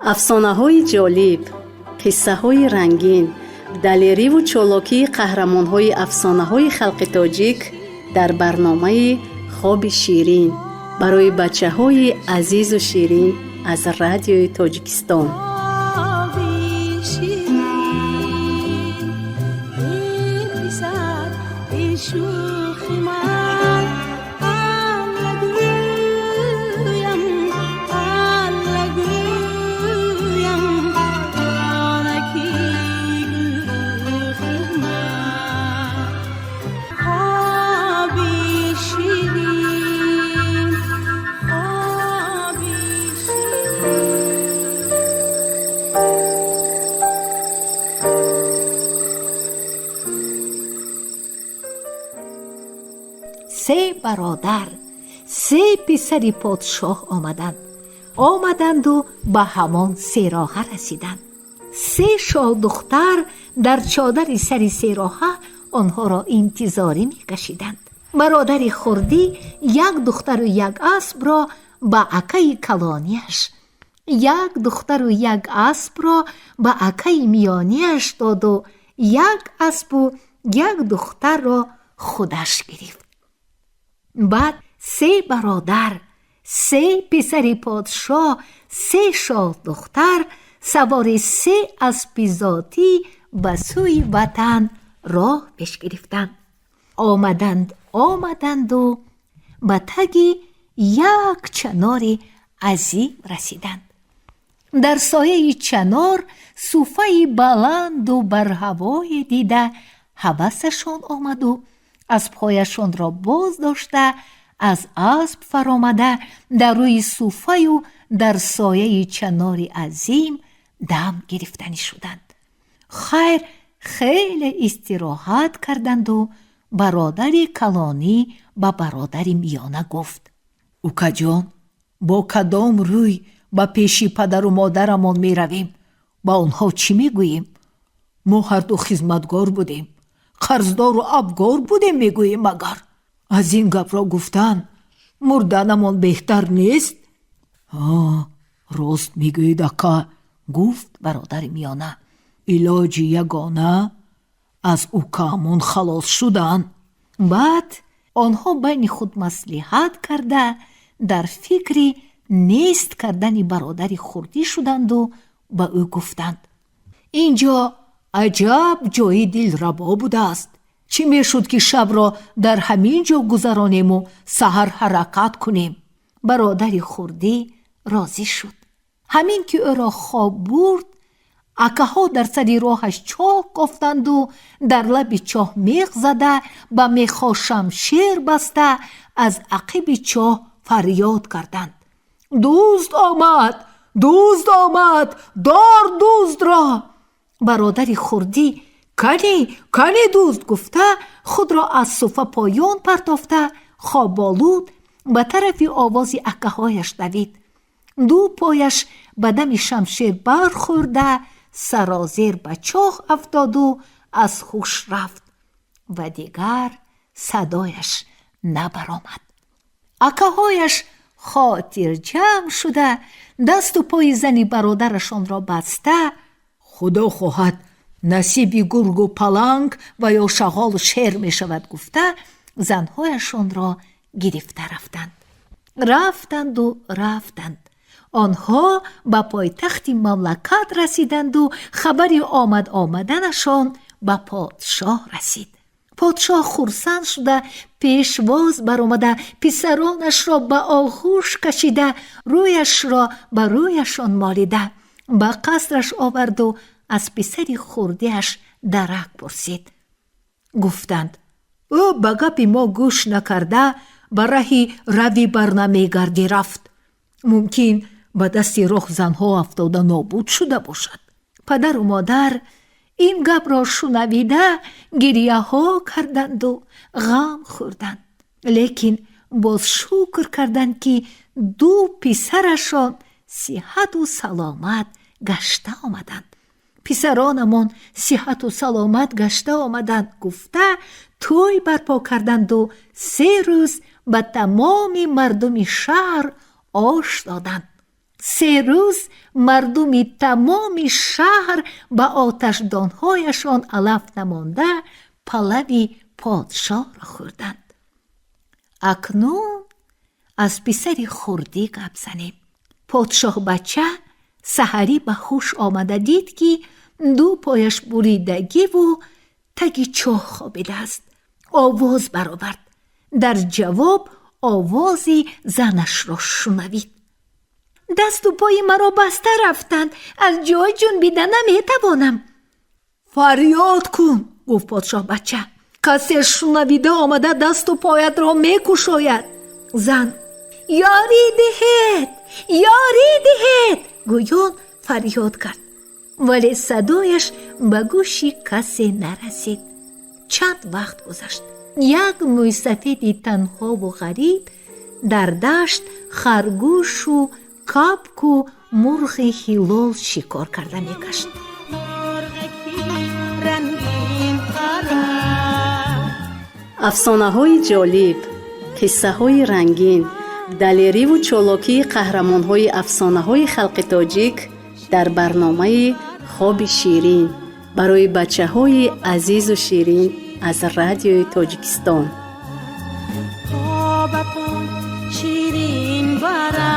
Афсонаҳои ҷолиб, қиссаҳои рангин, далериву чолокии қаҳрамонҳои афсонаҳои халқи тоҷик дар барномаи «Хоби ширин» барои бачаҳои азизу ширин аз Радиои Тоҷикистон. Хоби ширин, эй писар, эй шӯхи ман, Алла гӯям, Алла гӯям, ҷонаки гулрухи ман. Хоби ширин, хоби ширин. Се бародар, се писари подшоҳ омаданд, омаданду ба ҳамон сероҳа расиданд. Се шоҳдухтар дар чодари сари сероҳа онҳоро интизорӣ мекашиданд. Бародари хурдӣ як духтару як аспро ба акаи калонияш, як духтару як аспро ба акаи миёнияш доду як аспу як духтарро худаш гирифт. Баъд се бародар, се писари подшоҳ, се шоҳдухтар савори се аспи зотӣ ба сӯи ватан роҳ пеш гирифтанд. Омаданд, омаданду ба таги як чанори азим расиданд. Дар сояи чанор суфаи баланду барҳавое дида, ҳавасашон омаду аспҳояшонро боз дошта, аз асп фаромада, дар рӯи суфаю дар сояи чанори азим дам гирифтанӣ шуданд. Хайр, хеле истироҳат карданду бародари калонӣ ба бародари миёна гуфт: «Укаҷон, бо кадом рӯй ба пеши падару модарамон меравем? Ба онҳо чӣ мегӯем? Мо ҳарду хизматгор будем, қарздору абгор будем мегӯем? Магар аз ин гапро гуфтан мурданамон беҳтар нест?» «Рост мегӯед, ака», гуфт бародари миёна. «Илоҷи ягона аз укаамон халос шудан». Баъд онҳо байни худ маслиҳат карда, дар фикри нест кардани бародари хурдӣ шуданду ба ӯ гуфтанд: «Ин ҷо аҷаб ҷои дилрабо будааст. Чӣ мешуд, ки шабро дар ҳамин ҷо гузаронему саҳар ҳаракат кунем?» Бародари хурдӣ розӣ шуд. Ҳамин ки ӯро хоб бурд, акаҳо дар сари роҳаш чоҳ кофтанду дар лаби чоҳ мех зада, ба мехҳо шамшер баста, аз ақиби чоҳ фарёд карданд: «Дузд омад, дузд омад, дор дуздро!» Бародари хурдӣ «Кани, кани дузд?» гуфта, худро аз суфа поён партофта, хоболуд ба тарафи овози акаҳояш давид. Ду пояш ба дами шамшер бархӯрда, сарозер ба чоҳ афтоду аз ҳуш рафт ва дигар садояш набаромад. Акаҳояш хотирҷамъ шуда, дасту пои зани бародарашонро баста, «Худо хоҳад, насиби гургу паланг ва ё шағолу шер мешавад» гуфта, занҳояшонро гирифта рафтанд. Рафтанду рафтанд. Онҳо ба пойтахти мамлакат расиданду хабари омад омаданашон ба подшоҳ расид. Подшоҳ хурсанд шуда, пешвоз баромада, писаронашро ба оғӯш кашида, рӯяшро ба рӯяшон молида, ба қасраш оварду аз писари хурдиаш дарак пурсид. Гуфтанд: «Ӯ ба гапи мо гӯш накарда, ба раҳи рави барнамегардӣ рафт. Мумкин, ба дасти роҳзанҳо афтода, нобуд шуда бошад». Падару модар ин гапро шунавида, гирияҳо карданду ғам хӯрданд, лекин боз шукр карданд, ки ду писарашон сиҳату саломат гашта омаданд. «Писаронамон сиҳату саломат гашта омаданд» гуфта, тӯй барпо карданду 3 рӯз ба тамоми мардуми шаҳр ош доданд. Се рӯз мардуми тамоми шаҳр ба оташдонҳояшон алаф намонда, палави подшоҳро хӯрданд. Акнун аз писари хурдӣ гап занем. Подшоҳбача саҳарӣ ба ҳуш омада дид, ки ду пояш буридагиву таги чоҳ хобидааст. Овоз баровард. Дар ҷавоб овози занашро шунавид: «Дасту пои маро баста рафтанд, аз ҷой ҷунбида наметавонам». «Фарёд кун, — гуфт подшоҳбача, — касе шунавида омада, дасту поятро мекушояд». Зан «Ёрӣ диҳед, ёрӣ диҳед!» гӯён фарёд кард, вале садояш ба гӯши касе нарасид. Чанд вақт гузашт. Як мӯйсафеди танҳову ғариб дар дашт харгӯшу кабку мурғи ҳилол шикор карда мегашт. Мурғаки рангин парад. Афсонаҳои ҷолиб, қиссаҳои рангин, далериву чолокии қаҳрамонҳои афсонаҳои халқи тоҷик дар барномаи «Хоби ширин» барои бачаҳои азизу ширин аз Радиои Тоҷикистон. Хобатон ширин барад.